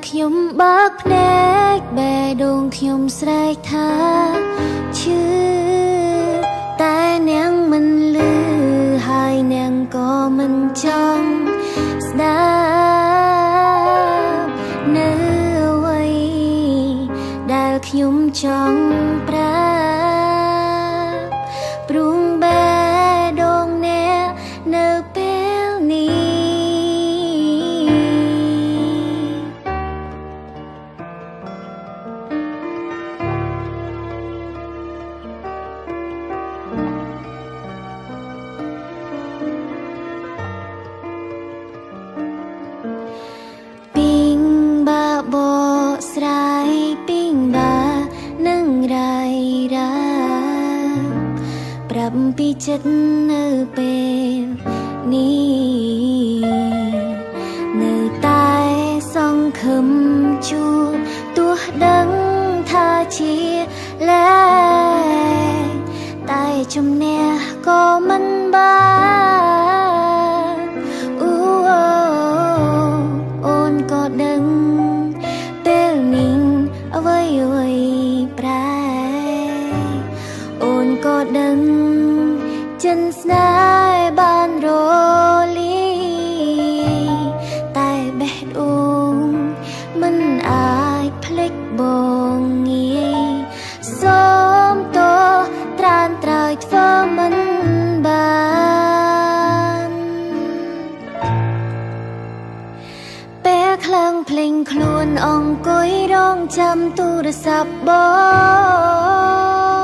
ខ្ញុំបើកភ្នែកបេះដូងខ្ញុំស្រែកថាឈឺតែនាងមិនលឺហើយនាងក៏មិនចង់ស្ដាប់នៅអ្វីដែលខ្ញុំចង់ប្រាប់ព្រោះបេះដូងអ្នកនៅពេលនេះពីងបាបកស្រាយពីងបានឹងរាយរាប្រាប់ពីចិត្តនៅពេលនេះនៅតែសង្ឃឹមជួបទោះដឹងថាជាលែងតែជំនះក៏មិនបានអូអូនក៏ដឹងពេលនេះអ្វីអ្វីប្រែអូនក៏ដឹងចិនស្នេហ៍បានរលាយតែបេះដូងមិនអាចភ្លេចបងងាយសូមទោសត្រានត្រើយធ្វើមិនបានពេលខ្លាំងភ្លេងខ្លួនអង្គុយរងចាំទូរស័ព្ទប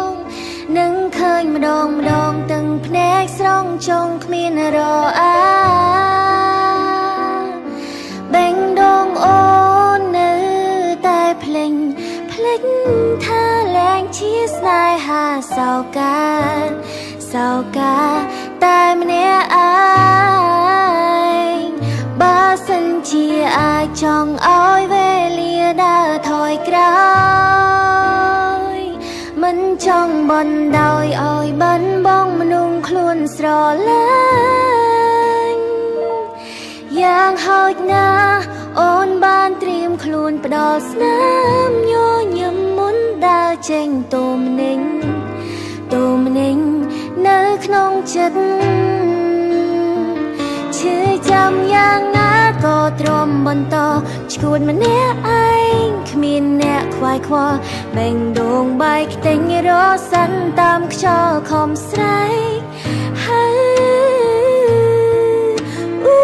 ងនឹងឃើញម្ដងម្ដងទាំងភ្នែកស្រង់ចង់គ្មានរអាបេងដងអូននៅតែភ្លេងភ្លេចថាលែងជាស្នេហាសោកាសោកាតែម្នាក់ឯងបើសិនជាអាចចង់ឲ្យវេលាដើរថយក្រោយមិនចង់បណ្ដោយឲ្យបានបងមនុស្សខ្លួនស្រឡាញ់យ៉ាងហោចណាស់អូនបានត្រៀមខ្លួនផ្ដល់ស្នាមញញឹមមុនដើរចេញទោមនិញទោមនិញនៅក្នុងចិត្តឈឺចាំយ៉ាងណាក៏ទ្រាំបន្តឈួតម្នាក់ឯងគ្មានអ្នកខ្វាយខ្វល់បេងដូងបែកខ្ទេញរសិនតាមខ្យល់ខំស្រែកហៅអូ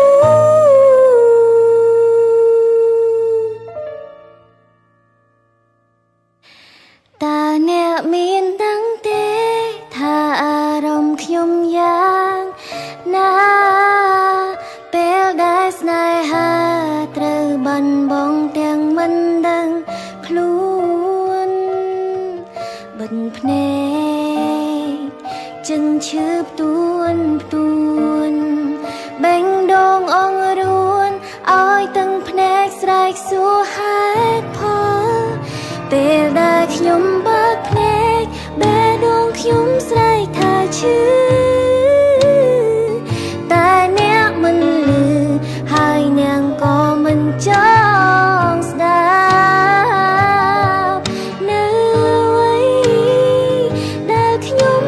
តើអ្នកមានដឹងទេថាអារម្មណ៍ខ្ញុំយ៉ាងណាពេលដែលស្នេហាត្រូវបាត់បង់ទាំងមិនដឹងខ្លួនបិទភ្នែកចិនឈឺផ្ទួនផ្ទួនបេងដូងអងរួនឲ្យទាំងភ្នែកស្រែកសួរហេតុផលពេលដែលខ្ញុំបើកភ្នែកបេះដូងខ្ញុំស្រែកថាឈឺតែអ្នកមិនលឺហើយអ្នកក៏មិនចង់ស្ដាប់នៅអ្វីដែលខ្ញុំ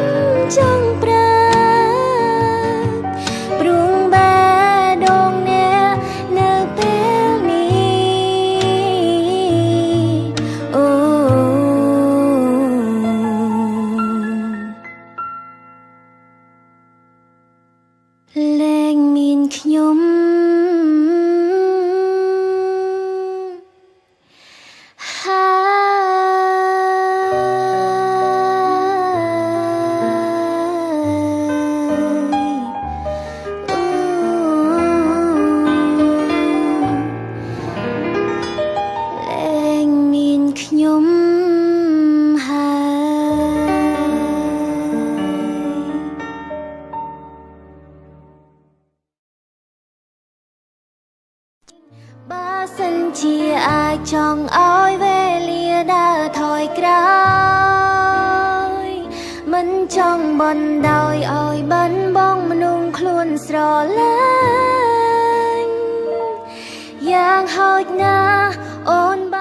ចង់ប្រាប់ព្រោះបេះដូងអ្នកនៅពេលនេះអូលែងមានខ្ញុំហើយអូលែងមានខ្ញុំហើយបើសិនជាអាចចង់ឲ្យវេលាដើរថយក្រោយមិនចង់បណ្ដោយឲ្យបានបងមនុស្សខ្លួនស្រឡាញ់យ៉ាងហោចណាស់ អូន។